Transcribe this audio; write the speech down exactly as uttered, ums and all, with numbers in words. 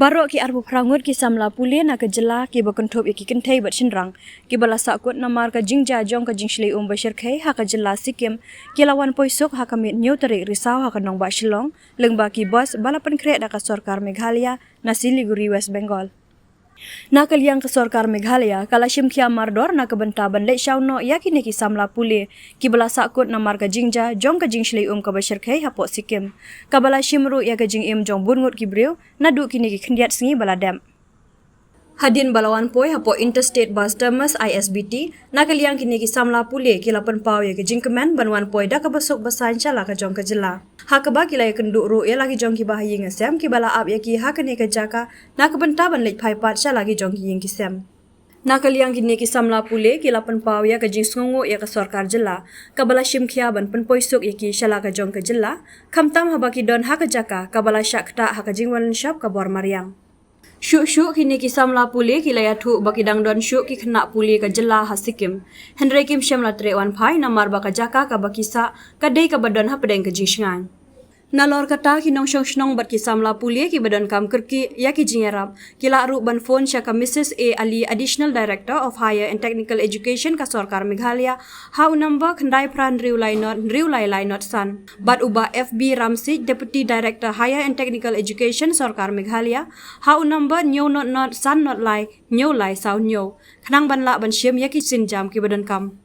Baroh ki arphew phra ngut ki samla pule na ka jylla kiba kynthup ïa ki kynthei bad shynrang kiba la sahkut namar ka jingjia jong ka jingshlei um ba shyrkhei ha ka jylla Sikkim ki la wan poi suk ha ka miet hynñiew tarik Risaw ha ka nongbah Shillong lyngba ki bus ba la pynkhreh da ka sorkar Meghalaya na Siliguri, West Bengal. Na ka liang ka sorkar Meghalaya ka la shim khia mardor na ka bynta ban leit shaw noh ïa kine ki samla pule kiba la sahkut namar ka jingjia jong ka jingshlei um kaba shyrkhei hapoh Sikkim, kaba la shim ruh ïa ka jingim jong bun ngut ki briew naduh kine ki khyndiat sngi ba la dep. Hadien ba la wan poi hapoh Interstate Bus Terminus, I S B T, na ka liang kine ki samla pule ki la pynpaw ïa ka jingkmen ban wan poi da kaba suk ba saiñ sha la ka jong ka jylla, ha kaba ki la ïakynduh ruh ïa la ki jong ki bahaïing hasem kiba la ap ïa ki ha kane ka jaka na ka bynta ban leit phai pat sha la ki jong ki ïing ki sem. Na ka liang kine ki samla pule ki la pynpaw ïa ka jingsngewnguh ïa ka sorkar jylla kaba la shim khia ban pynpoi suk ïa ki sha la ka jong ka jylla, khamtam haba ki don ha ka jaka kaba la shah ktah ha ka jingwan lynshop ka bor mariang. Shuh shuh kine ki samla pule ki la ïathuh ba ki dang don shuh ki khynnah pule ka jylla ha Sikkim, hynrei kim shym la treh wan phai namar ba ka jaka kaba ki sah ka dei kaba don hapdeng ka jingshngaiñ. Nalor kata, ki nongshong shnong bad ki samla pule kiba donkam kyrkieh ïa ki jingïarap ki lah ruh ban phone sha ka Missus A Ali, Additional Director of Higher and Technical Education ka sorkar Meghalaya, ha u number khyndai phra hynriew lai nod hynriew lai lai nod san, bad u Bah F B Ramsik, Deputy Director Higher and Technical Education sorkar Meghalaya, ha u number hynñiew nod nod san nod lai hynñiew lai saw hynñiew, khnang ban lah ban shim ïa ki sienjam kiba donkam.